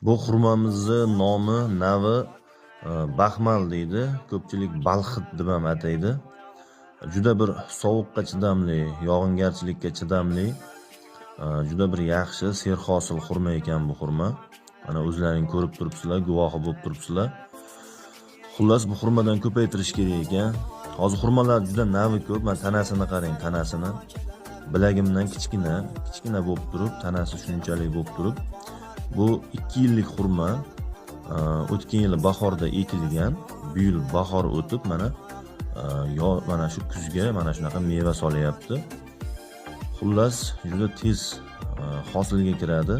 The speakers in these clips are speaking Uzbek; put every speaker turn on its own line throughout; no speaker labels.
Bu xurmamizni nomi, navi baxmal deydi. Ko'pchilik balxit deb ham ataydi. Juda bir sovuqqa chidamli, yog'ingarchilikka chidamli, juda bir yaxshi serhosil xurma ekan bu xurma. Mana o'zlaring ko'rib turibsizlar, guvohi bo'lib turibsizlar. Xullas, bu xurmadan ko'paytirish kerak ekan. Hozir xurmalar juda navi ko'p. Mana tanasini qarang, tanasini. Bilagimdan kichkina, kichkina bo'lib turib, tanasi shunchalik bo'lib turib. Bu 2 yillik xurma. O'tgan yili bahorda ekilgan. Bu yil bahor o'tib, mana mana shu kuzga mana shunaqa meva solyapti. Xullas, juda tez hosilga kiradi.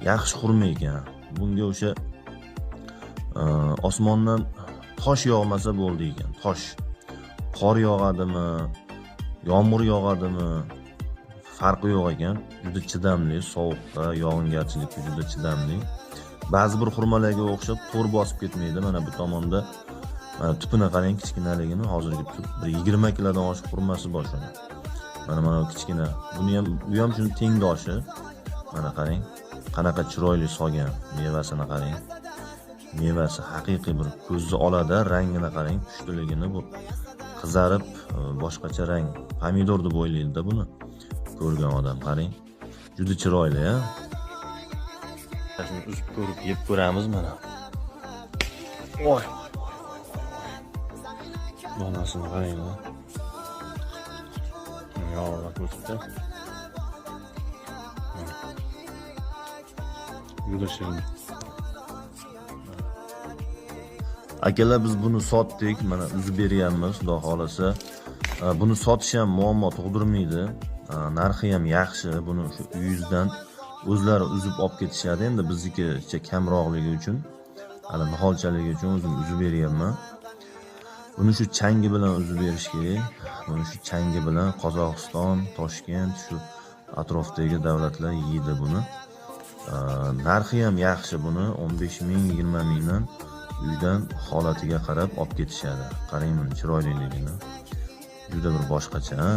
Yaxshi xurma ekan. Bunga o'sha osmondan tosh yog'masa bo'ldi ekan, tosh. Qor yog'adimi, yomg'ir yog'adimi, farqi yo'q ekan. Juda chidamli, sovuqqa, yog'ingarchilikka juda chidamli. Ba'zi bir xurmalarga o'xshab to'r bosib ketmaydi. Mana bu tomonda mana tupini qarang, kichkinaligini, hozirgi tup bir 20 kilodan oshiq xurmasi bor shuni. Mana bu kichkina. Buni ham, bu ham shuni tengdoshi. Mana qarang, qanaqa chiroyli solgan mevasini qarang. Mevasi haqiqiy bir ko'zni oladi, rangini qarang, pushtiligini, bu qizarib boshqacha rang, pomidor deb o'ylaydi-da buni ko'rgan odam, qarang. Juda chiroyli, a? Shuni uzib ko'rib, yeb ko'ramiz mana. Voy. Donasini qarang. Yog'lab o'tibdi. Juda shirin. Akalar, biz buni sotdik, mana uzib berganmiz, Xudo xolasa. Buni sotish ham muammo tug'dirmaydi. Narxi ham yaxshi. Buni shu uyingizdan o'zlari uzib olib ketishadi. Endi biznikicha kamroqligi uchun, hali niholchaligi uchun o'zim uzib beryapman. Buni shu changi bilan uzib berish kerak. Buni shu changi bilan Qozog'iston, Toshkent, shu atrofdagi davlatlar yeydi buni. Narxi ham yaxshi buni 15 ming, 20 mingdan uydan holatiga qarab olib ketishadi. Qarang buni chiroyliligini. Juda bir boshqacha, ha?